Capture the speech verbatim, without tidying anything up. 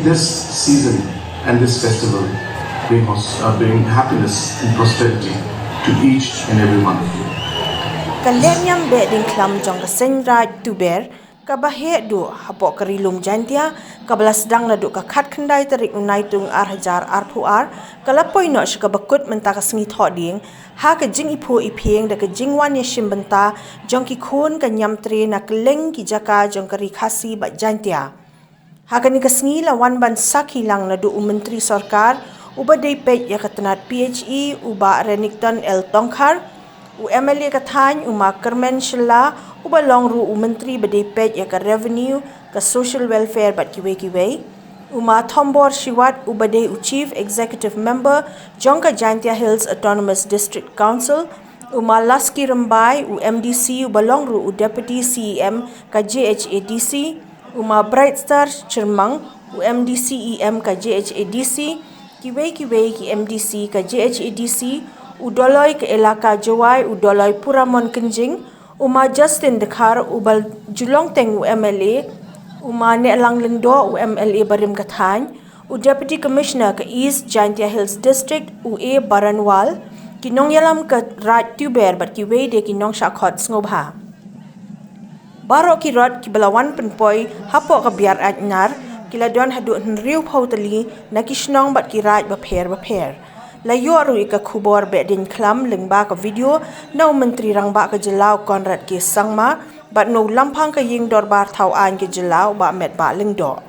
This season and this festival bring, hos- uh, bring happiness and prosperity to each and every one of you. Ka lehniam Behdienkhlam jong ka Seiñ Raij Tuber kaba heh duh hapoh ka Ri Lum Jaintia, kaba la sdang naduh ka khatkhyndai tarik u Naitung ar hajar arphew ar, ka la poi noh sha kaba kut mynta ka sngi Thohdieng, ha ka jingiphuh iphieng da ka jingwan ïashim bynta jong ki khun ka niamtre na kylleng ki jaka jong ka Ri Khasi bad Jaintia. Ha kane ka sngi la wan ban sakhi lang naduh u Myntri Sorkar uba dei peit ïa ka tnad P H E, u Bah Renikton L Tongkhar, u M L A ka thaiñ, u Ma Kyrmen Shylla, uba long ruh u Myntri ba dei peit ïa ka Revenue, ka Social Welfare bad kiwei kiwei, u Ma Thombor Shiwat, uba dei u Chief Executive Member jong ka Jaintia Hills Autonomous District Council, u Ma Laski Rymbai, u M D C uba long ruh u Deputy C E M ka J H A D C, u Ma Brightstar Chyrmang, u M D C E M ka J H A D C, kiwei kiwei ki M D C ka J H A D C, u Dolloi ka Elaka Jowai, u Dolloi Puramon Kynjing, u Ma Justin Dkhar, uba ju long teng u M L A, u Ma Nehlang Lyngdoh, u M L A barim ka thaiñ, u Deputy Commissioner ka East Jaintia Hills District, u A Baranwal, ki nongïalam ka Raij Tuber bad kiwei de ki nongshah khot sngewbha. Baroh ki rot kiba la wan pynpoi hapoh ka Biar Aitnar ki la don haduh hynriewphew tylli na ki shnong bad ki raij bapher bapher. La ïoh ruh ïa ka khubor Behdienkhlam lyngba ka video na u Myntri Rangbah ka jylla u Conrad K Sangma bad na u Lamphang ka Ïing Dorbar Thaw Aiñ ka jylla u Bah Metbah Lyngdoh.